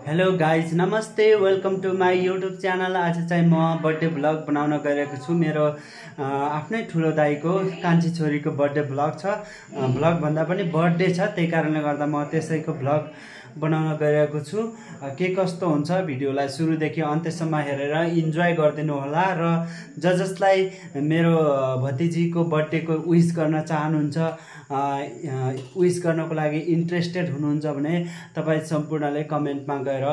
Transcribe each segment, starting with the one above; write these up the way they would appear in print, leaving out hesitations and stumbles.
Hello guys नमस्ते welcome to my YouTube channel. आज चाहिँ म बर्थडे भ्लग बनाउन गइरहेको छु। मेरो आफ्नै ठुलो दाइको कान्छी छोरीको बर्थडे भ्लग छ। भ्लग भन्दा पनि बर्थडे छ, त्यही कारणले गर्दा म त्यसैको भ्लग बनाउन गइरहेको छु। के कस्तो हुन्छ भिडियोलाई सुरुदेखि अन्त्यसम्म हेरेर इन्जोय गरिदिनु होला। र जसलाई मेरो भतिजीको बर्थडेको विश गर्न चाहनुहुन्छ, विश गर्नको लागि इन्ट्रेस्टेड हुनुहुन्छ भने तपाईँ सम्पूर्णले कमेन्टमा गएर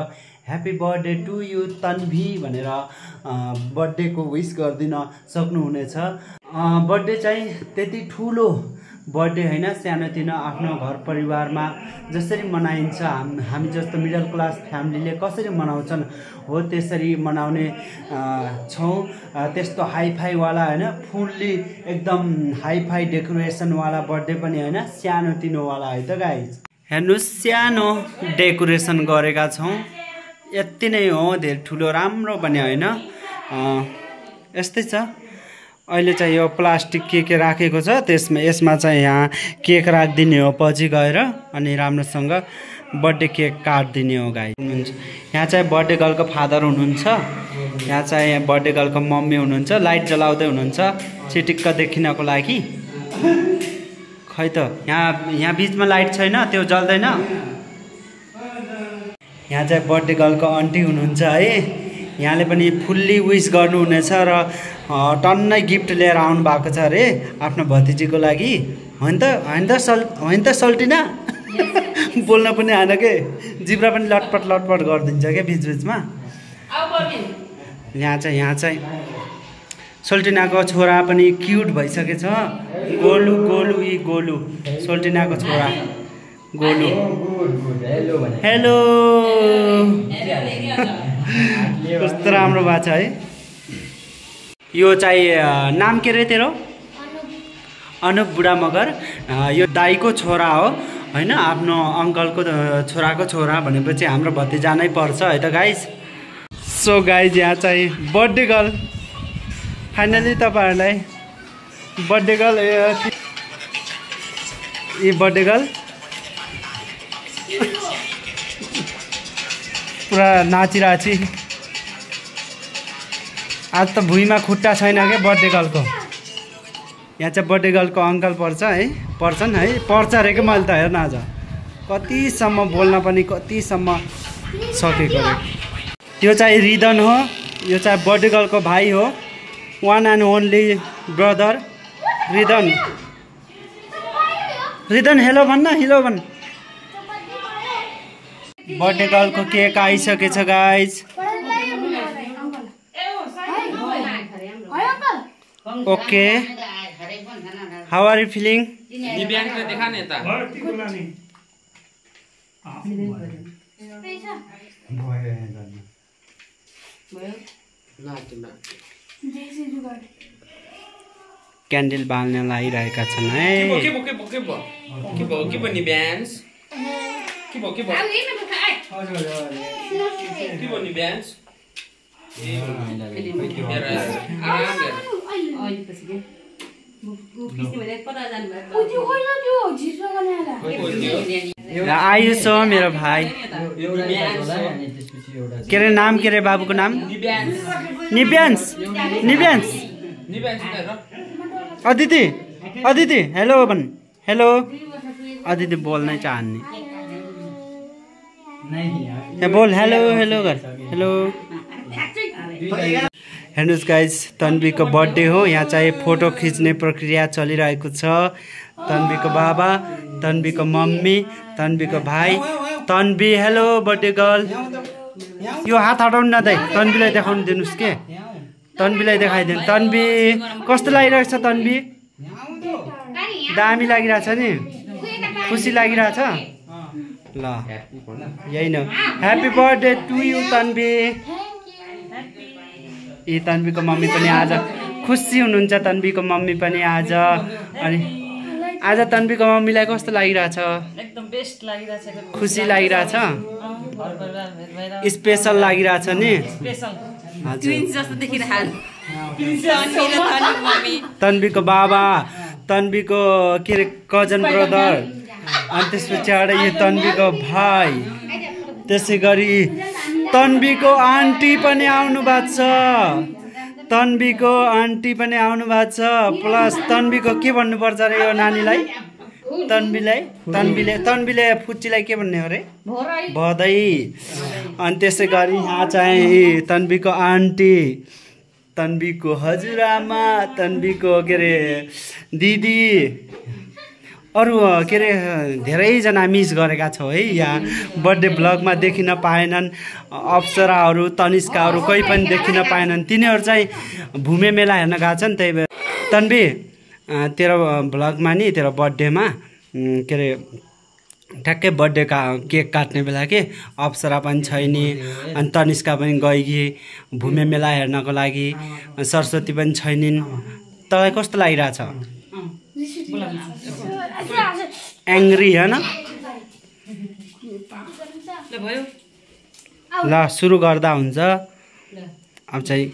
ह्याप्पी बर्थडे टु यु तन्भी भनेर बर्थडेको विश गरिदिन सक्नुहुनेछ। बर्थडे चाहिँ त्यति ठुलो बर्थडे होइन, सानोतिनो आफ्नो घर परिवारमा जसरी मनाइन्छ, हामी जस्तो मिडल क्लास फ्यामिलीले कसरी मनाउँछन् हो त्यसरी मनाउने छौँ। त्यस्तो हाइफाईवाला होइन, फुल्ली एकदम हाइफाई डेकोरेसनवाला बर्थडे पनि होइन, सानोतिनोवाला है त गाइज। हेर्नुहोस्, सानो डेकोरेसन गरेका छौँ, यति नै हो। धेरै ठुलो राम्रो पनि होइन, यस्तै छ। अहिले चाहिँ यो प्लास्टिक के राखेको छ, यसमा चाहिँ यहाँ केक राखिदिने हो पछि गएर, अनि राम्रोसँग बर्थडे केक काटिदिने हो गाई हुनुहुन्छ। यहाँ चाहिँ बर्थडे गर्लको फादर हुनुहुन्छ, यहाँ चाहिँ बर्थडे गर्लको मम्मी हुनुहुन्छ। लाइट जलाउँदै हुनुहुन्छ चिटिक्क देखिनको लागि। खै त यहाँ बिचमा लाइट छैन, त्यो जल्दैन। यहाँ चाहिँ बर्थडे गर्लको आन्टी हुनुहुन्छ है, यहाँले पनि फुल्ली विश गर्नुहुनेछ र टन्नै गिफ्ट लिएर आउनु भएको छ अरे आफ्नो भतिजीको लागि। होइन त सल्टिना बोल्न पनि आएन के, जिब्रा पनि लटपट गरिदिन्छ क्या बिचबिचमा। यहाँ चाहिँ सोल्टिनाको छोरा पनि क्युट भइसकेछ। गोलु सोल्टिनाको छोरा गोलु। हेलो कस्तो राम्रो भएको छ है। यो चाहिँ नाम के रे तेरो? अनुप बुढा मगर। यो दाईको छोरा हो होइन, आफ्नो अङ्कलको छोराको छोरा भनेपछि हाम्रो भतिजा नै पर्छ है त गाइज। सो गाइज, यहाँ चाहिँ बर्थडे गर्ल फाइनली तपाईँहरूलाई बर्थडे गर्ल ए बर्थडे गर्ल पुरा नाचिराची। आज त भुइँमा खुट्टा छैन क्या बर्थडे गर्लको। यहाँ चाहिँ बर्थडे गर्लको अङ्कल पर्छन् है, पर्छ अरे क्या। मैले त हेर्न आज कतिसम्म बोल्न पनि कतिसम्म सकेको अरे। त्यो चाहिँ रिदन हो, यो चाहिँ बर्थडे गर्लको भाइ हो, वान एन्ड ओन्ली ब्रदर रिदन हेलो भन्न। बर्थडे गर्लको केक आइसकेछ guys. Okay, how are you feeling? Candle बाल्न लागिरहेका छन् है। आयुष हो मेरो भाइ। के अरे नाम के अरे बाबुको नाम? निब्यान्स। अदिति हेलो भन्। हेलो अदिति बोल्नै चाहन्ने, बोल हेलो गर। हेलो हेर्नुहोस् गाइज, तन्वीको बर्थडे हो। यहाँ चाहिँ फोटो खिच्ने प्रक्रिया चलिरहेको छ। तन्वीको बाबा, तन्वीको मम्मी, तन्वीको भाइ। Tanvi hello birthday girl. यो हात हटाउनु न दाइ, तन्वीलाई देखाउनु दिनुहोस् के, तन्वीलाई देखाइदिनु। तन्वी कस्तो लागिरहेको छ? तन्वी दामी लागिरहेछ नि, खुसी लागिरहेछ ल। यही न, happy birthday to you Tanvi. यी तन्वीको मम्मी पनि आज खुसी हुनुहुन्छ, तन्वीको मम्मी पनि आज। अनि आज तन्वीको मम्मीलाई कस्तो लागिरहेछ? एकदम बेस्ट लागिरहेछ, खुसी लागिरहेछ, स्पेशल लागिरहेछ नि। तन्वीको बाबा, तन्वीको के अरे कजन ब्रदर, अनि त्यस पछाडि यो तन्वीको भाइ त्यसै गरी तन्वीको आन्टी पनि आउनु भएको छ। तन्वीको आन्टी पनि आउनु भएको छ। प्लस तन्वीको के भन्नुपर्छ अरे यो नानीलाई? तन्वीले फुच्चीलाई के भन्ने हो अरे? बधाई। अनि त्यसै गरी यहाँ चाहिँ तन्वीको आन्टी, तन्वीको हजुरआमा, तन्वीको के अरे दिदी, अरू के अरे धेरैजना मिस गरेका छौँ है। यहाँ बर्थडे ब्लगमा देखिन पाएनन्। अप्सराहरू, तनिष्काहरू कोही पनि देखिन पाएनन्। तिनीहरू चाहिँ भूमे मेला हेर्न गएको छन्। त्यही भएर तन्वी तेरो ब्लगमा नि तेरो बर्थडेमा के अरे ठ्याक्कै बर्थडे केक काट्ने बेला के अप्सरा पनि छैन, अनि तनिष्का पनि गइगी भूमे मेला हेर्नको लागि, सरस्वती पनि छैनिन्। तँलाई कस्तो लागिरहेछ? एङ्ग्री होइन? ल सुरु गर्दा हुन्छ। अब चाहिँ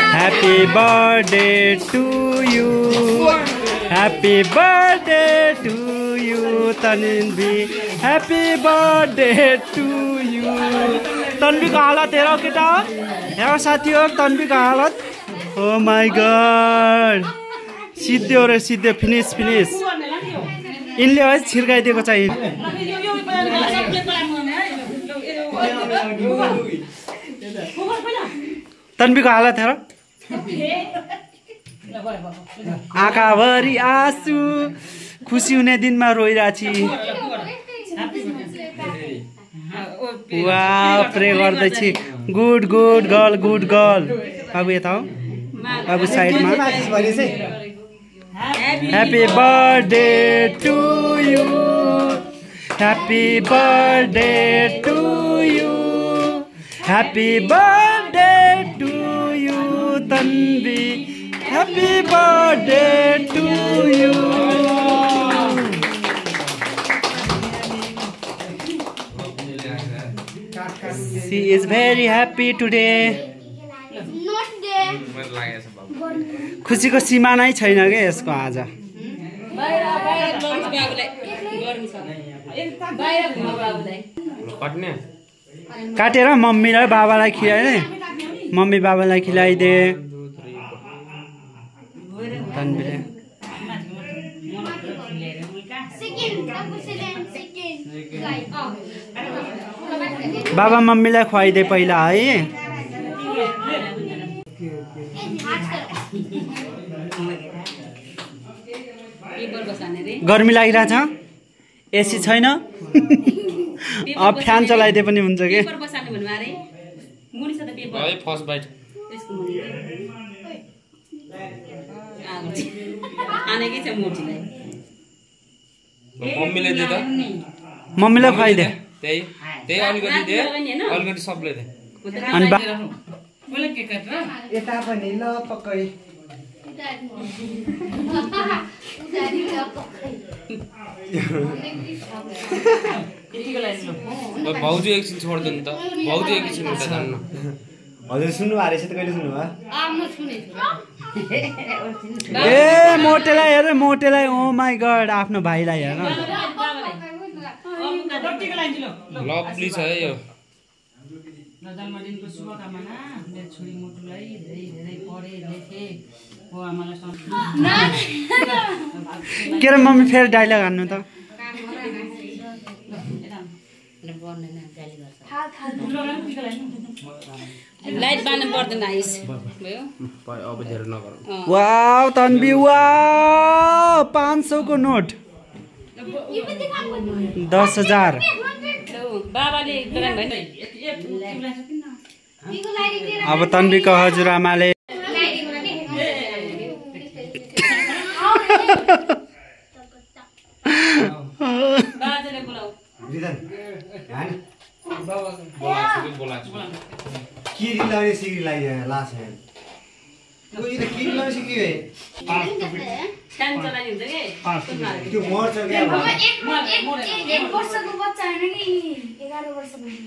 happy birthday to you, happy birthday to you Tanvi, happy birthday to you. तन्वीको हालत हेर केटा, हेर साथी हो तन्वीको हालत। ओ माई गड, सिद्धो रे सिद्धो, फिनिस। यिनले है छिर्काइदिएको चाहिँ। तन्वीको हालत हेर, आँखाभरि आँसु, खुसी हुने दिनमा रोइरहेछ। वाह, प्रे गर्दैछ। Good girl, good girl. बाबु यता हो, बाबु साइडमा। Happy birthday to you, happy birthday to you, happy birthday to you Tanvi, happy birthday to you. She is very happy today. खुसीको सीमा नै छैन क्या यसको आज। काटेर मम्मी र बाबालाई खिलाए, मम्मी बाबालाई खिलाइदे। तन्वीले बाबा मम्मीलाई खुवाइदे पहिला है। गर्मी लागिरहेछ, एसी छैन। अब फ्यान चलाइदिए पनि हुन्छ कि। मम्मीलाई खुवाइदे। यता पनि ल पक्कै। भाउजू एकछिन छोड्दैन त, भाउजू एकछिन उता जान्न। हजुर सुन्नु भएको रहेछ त, कहिले सुन्नुभयो? ए मोटेलाई हेर, मोटेलाई। ओ माई गड, आफ्नो भाइलाई हेर। लभली छ है यो। जन्मदिनको शुभकामना मेरो छोरी मोटुलाई धेरै पढे लेखे हो आमालाई। के रे मम्मी फेरि डाइलग हान्नु त। लाइट बाल्नु पर्दैन आइस भयो। अब धेरै नगरौँ। वाउ तन्वी, वाउ 500 को नोट, 10,000। बाबाले अब तन्वीको हजुरआमाले 11 वर्ष भयो।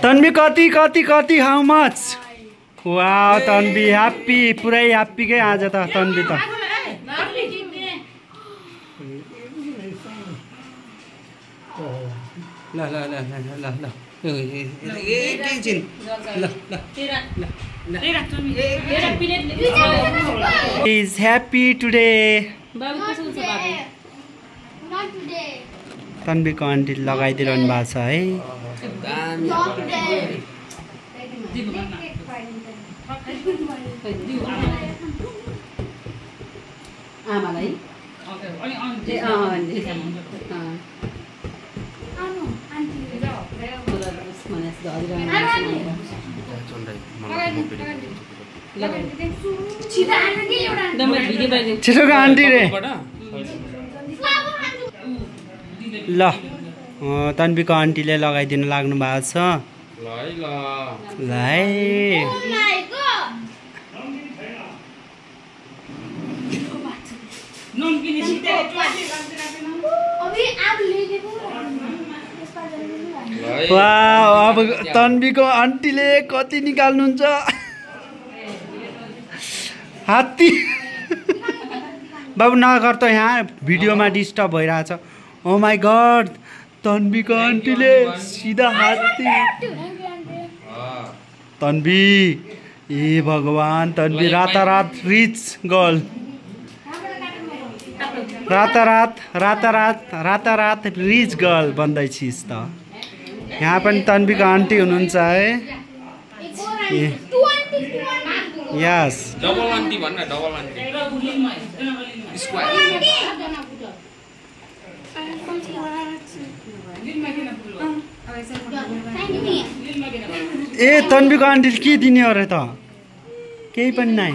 तन्वी कति कति कति how much? Wow Tanvi happy पुरै ह्याप्पी के आज त तन्वी त। ल ल ल ल ल एकैछिन ल ल इज ह्याप्पी टुडे। तन्वीको आन्टी लगाइदिइरहनु भएको छ है। आमालाई छिटोको आन्टी रे ल तन्वीको आन्टीले लगाइदिनु लाग्नु भएको छ। ल वाउ अब तन्वीको आन्टीले कति निकाल्नुहुन्छ? हात्ती बाबु नगर त यहाँ भिडियोमा डिस्टर्ब भइरहेछ। ओ माई गड तन्वीको आन्टीले सिधा हात्ती। तन्वी ए भगवान तन्वी रातारात रिच गर्ल रातारात रिच गर्ल बन्दैछिस् त। यहाँ पनि तन्वीको आन्टी हुनुहुन्छ है। यस डबल आन्टी भन्न डबल आन्टी स्क्वायर ए तन्वीको आन्टीले के दिने हो र त? केही पनि नै।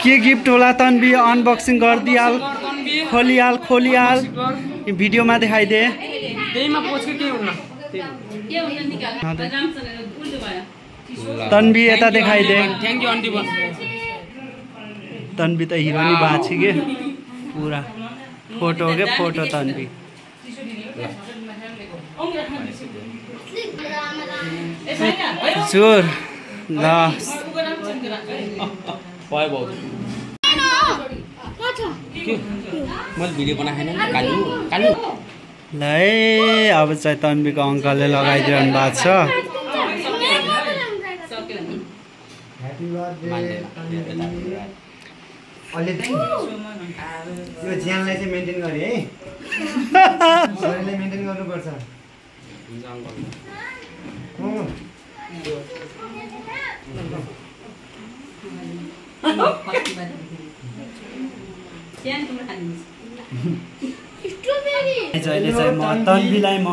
के गिफ्ट होला तन्वी? अनबक्सिङ गरिदिहाल खोलिहाल भिडियोमा देखाइदे। तन्वी यता देखाइदे। थ्याङ्क यू आन्टी भन। तन्वी त हिरोनी बाछी के पुरा फोटो के फोटो तन्वी। जोर ल मैले भिडियो बनाएन कालु कालु ल अब चाहिँ तन्वीको अङ्कलले लगाइदिइरहनु भएको छ। यो ज्यानलाई चाहिँ मेन्टेन गरे है। शरीरलाई मेन्टेन गर्नुपर्छ। जहिले चाहिँ म तन्वीलाई म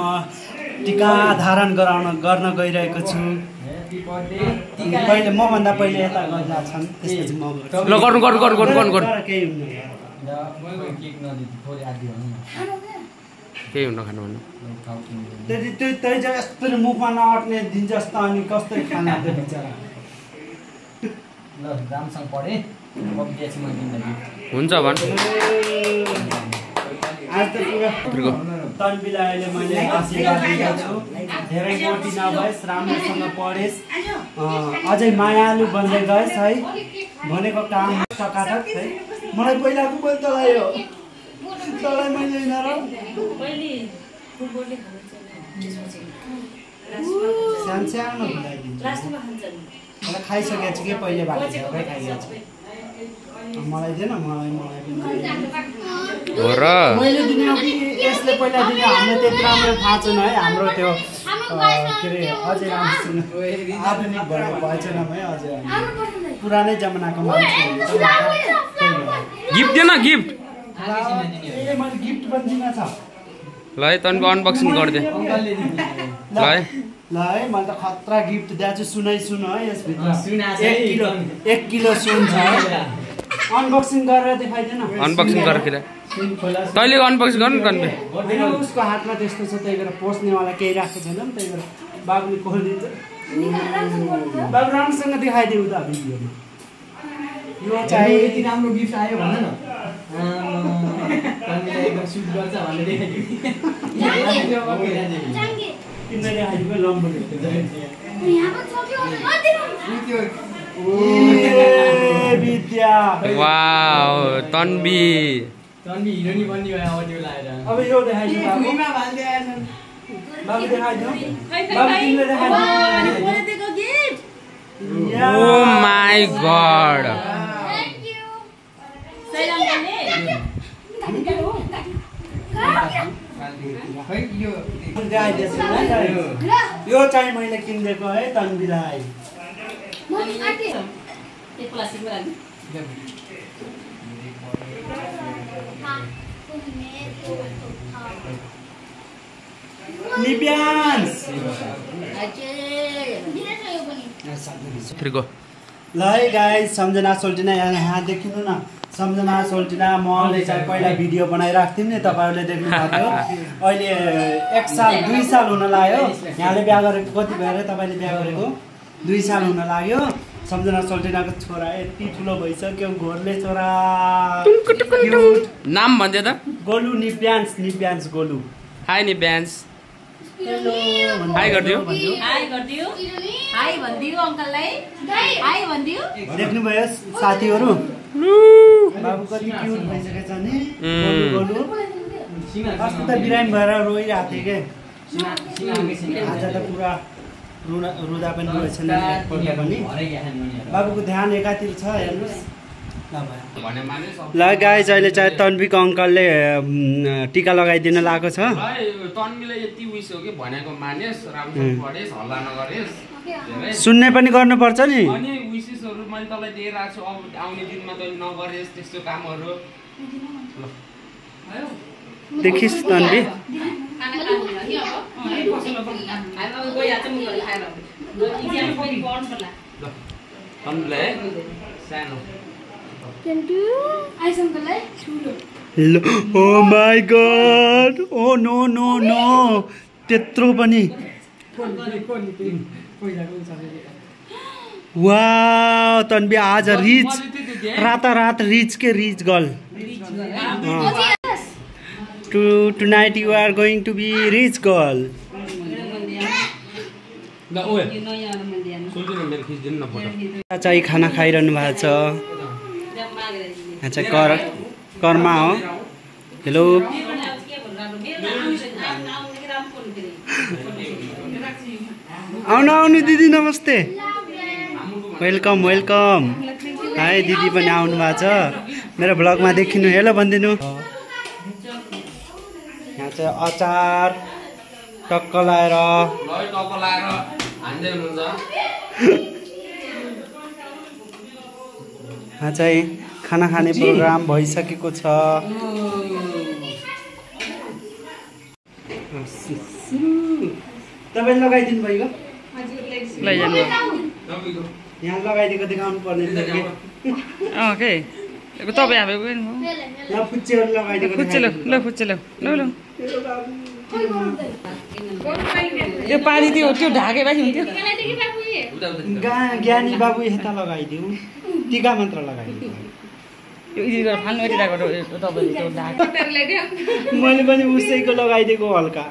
टिका धारण गर्न गइरहेको छु। पहिले मभन्दा पहिले यता गरिरहेको छन् त्यसपछि म ल गर्नु केही हुन्न। केही हुन्न खानु भन्नु त्यही चाहिँ यस्तो मुखमा नअट्ने दिन जस्तो अनि कस्तो खाना त्यो बिचरा। ल रामसँग पढे हुन्छ भन। आज त पुरा तन्वीलाई अहिले मैले आशीर्वाद दिएको छु। धेरै मोटी नभएस्, राम्रोसँग पढेस्, अझै मायालु बन्दै गएस् है। भनेको काम टकाटक है। मलाई पहिलाको बोल तँलाई हो तँलाई मैले होइन र सानो मलाई खाइसकेको छु कि पहिले भाइ खाइसकेको छु। मलाई दिएन मलाई हो र मैले दिने हो कि यसले पहिला दिने? हामीलाई त्यति राम्रो थाहा छैन है। हाम्रो त्यो के अरे अझै राम्रोसँग आधुनिक भएछैन है। अझै पुरानै जमानाको मान्छे गिफ्ट दिएन गिफ्ट मैले गिफ्ट पनि दिन छ। ल है तन्वी अनबक्सिङ गरिदे। ल है मैले त खतरा गिफ्ट दिएको छु। सुन है यसभित्र 1 किलो सुन छ। अनबक्सिङ गरेर देखाइदेन अनबक्सिङ गरेर खेल तैँले अनबक्सिङ गर्नु कन्बे होइन उसको हातमा त्यस्तो छ त्यही भएर पस्नेवाला केही राखेको छैन नि त्यही भएर बाबुले खोलिदिन्छ बाबु राम्रोसँग देखाइदिउँ त भिडियोमा यो चाहिँ यति राम्रो गिफ्ट आयो भन न एकदम सुट गर्छ भनेर देखाइदिउँ किन देखाइदिउँ लम्बो विद्या वाउ तन्वी तन्वी हिरोनी बन्ने भयो अब त्यो लाएर अब यो देखाइदिउँ बाबु बाबु देखाइदिउँ बाबु तिमीले देखाइदिउँ ओ माई गॉड यो चाहिँ मैले किनिदिएको है तन्वीलाई निब्यान्स ल है गाइस सम्झना सोल्टिना यहाँ देखिनु न सम्झना सोल्टिना मले चाहिँ पहिला भिडियो बनाइराख्थ्यौँ नि तपाईँहरूले देख्नु भएको अहिले 1 साल 2 साल हुन लाग्यो यहाँले बिहा गरेको कति भएर तपाईँले बिहा गरेको 2 साल हुन लाग्यो सम्झना सोल्टिनाको छोरा यति ठुलो भइसक्यो घोरले छोरा नाम भन्दै त गोलु निब्यान्स गोलु हाई निब्यान्स हेलो हाई गरिदियो हाई भन्दियो अंकललाई हाई भन्दियो देख्नुभयो साथीहरू बाबु कति क्युट भइसकेछ नि गोलु अस्ति त बिरामी भएर रोइरहेको थिएँ के आज त पुरा रुँदा पनि रहेछ नि एकपल्ट पनि बाबुको ध्यान एकातिर छ हेर्नुहोस् ल गाइस अहिले चाहिँ तन्वीको अङ्कलले टिका लगाइदिन लागेको छ तन्वीले यति उइस हो कि भनेको मानेस् राम्रो पढेस् हल्ला नगरेस् सुन्ने पनि गर्नुपर्छ नि अनि विशेषहरू मैले तँलाई दिइरहेको छु अब आउने दिनमा तैँले नगरेस् त्यस्तो कामहरू देखिस् तन्वी तन्वीलाई सानो oh my god oh no no no त्यत्रो पनि वाह तन्वी आज रिच रातारात रिच के rich girl tonight you are going to be rich girl चाहिँ खाना खाइरहनु भएको छ अच्छा कर्मा हो हेलो आउनु दिदी नमस्ते वेलकम हाई दिदी पनि आउनु भएको छ मेरो ब्लगमा देखिनु हेलो भनिदिनु यहाँ चाहिँ अचार टक्क लाएर यहाँ चाहिँ खाना खाने प्रोग्राम भइसकेको छ तपाईले लगाइदिनु भयो यहाँ लगाइदिएको देखाउनु पर्ने ओके तपाईँ हामी यहाँ फुच्चेहरू लगाइदिएको त्यो पानी त्यो ढाके भए हुन्थ्यो ज्ञानी बाबु यता लगाइदिउँ टिका मात्र लगाइदिउँ मैले पनि उसैको लगाइदिएको हल्का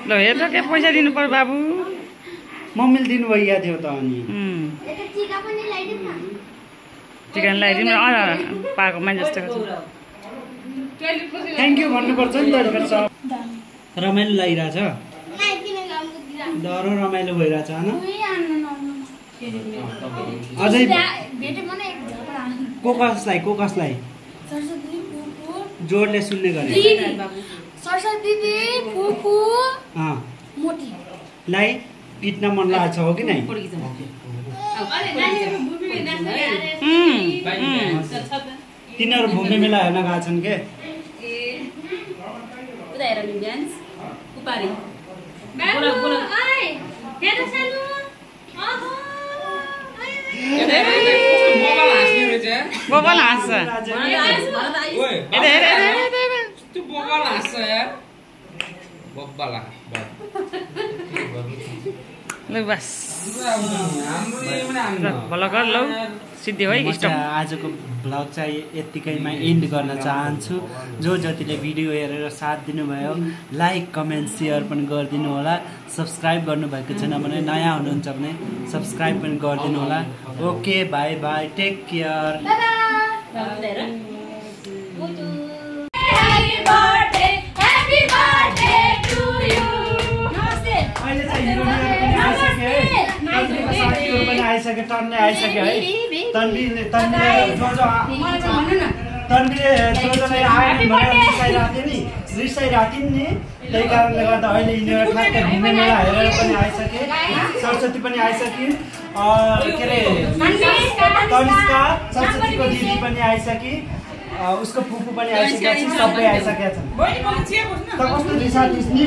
ल हेर्छ के पैसा दिनु पर्यो बाबु मम्मीले दिनुभएको थियो त अनि टिका लगाइदिनु पाएको मान्छे जस्तो थ्याङ्क यू भन्नुपर्छ नि त रमाइलो लागिरहेछ डह्रो रमाइलो भइरहेछ होइन अझै कोकसलाई जोडले सुन्ने गरे लाई पिट्न मन लागेको छ हो कि नै तिनीहरू घुम्ने मेला हेर्न गएको छन् के बबाल हाँस्छ ओइ त्यो बबाल हाँस्छ यार बबाल ल बस भल गर लौ सिद्धि है स्टप आजको भ्लग चाहिँ यत्तिकैमा एन्ड गर्न चाहन्छु जो जतिले भिडियो हेरेर साथ दिनुभयो लाइक कमेन्ट सेयर पनि गरिदिनु होला सब्सक्राइब गर्नुभएको छैन भने नयाँ हुनुहुन्छ भने सब्सक्राइब पनि गरिदिनु होला okay bye bye take care आइसक्यो टन्ने आइसक्यो है तन्वीले जोजोलाई आयो भने रिसाइरहेको थिइन् नि त्यही कारणले गर्दा अहिले यिनीहरू ठ्याक्कै घुम्ने मेला हेरेर पनि आइसके सरस्वती पनि आइसकिन् के अरे तनिष्का सरस्वतीको दिदी पनि आइसके उसको फुपू पनि आइसकेका छन् सबै आइसकेका छन् त कस्तो रिसाइस नि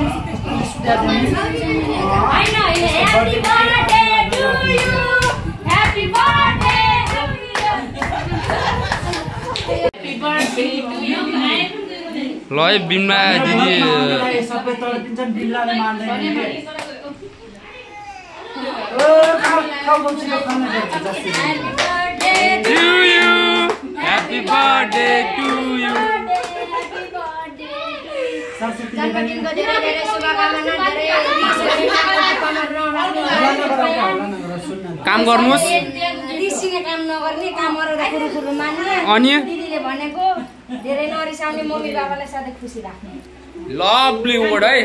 ल है बिमला दिदी सबै तर्दिन्छन् बिल्लाले मान्दैन Happy birthday to you. जन्मदिनको धेरै धेरै शुभकामना काम गर्नुस् रिसिने काम नगर्ने कामहरु कुरु मान्ने अनि दिदीले भनेको धेरै नरिसाउने मम्मी बाबालाई सधैँ खुसी राख्ने लभली वर्ड है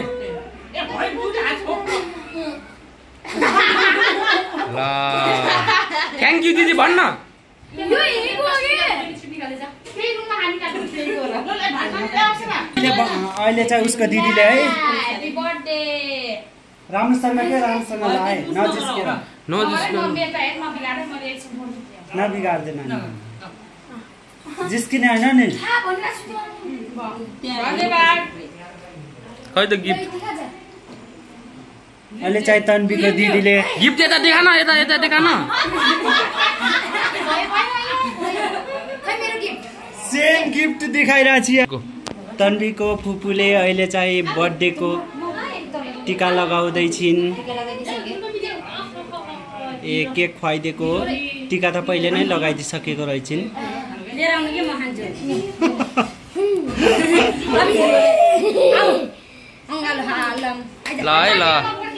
ल थ्यांक यू दिदी भन्न अहिले चाहिँ उसको दिदीले है ह्यापी बर्थडे राम्रोसँग के राम्रोसँग लाए नजिस्केर नबिगार्दैन जिस्किने होइन नि खै त गिफ्ट अहिले चाहिँ तन्वीको दिदीले गिफ्ट यता देखा न यता यता देखा न सेम गिफ्ट देखाइरहेको छ तन्वीको फुपूले अहिले चाहिँ बर्थडेको टिका लगाउँदैछिन् ए केक खुवाइदिएको टिका त पहिले नै लगाइदिइसकेको रहेछन् ल है ल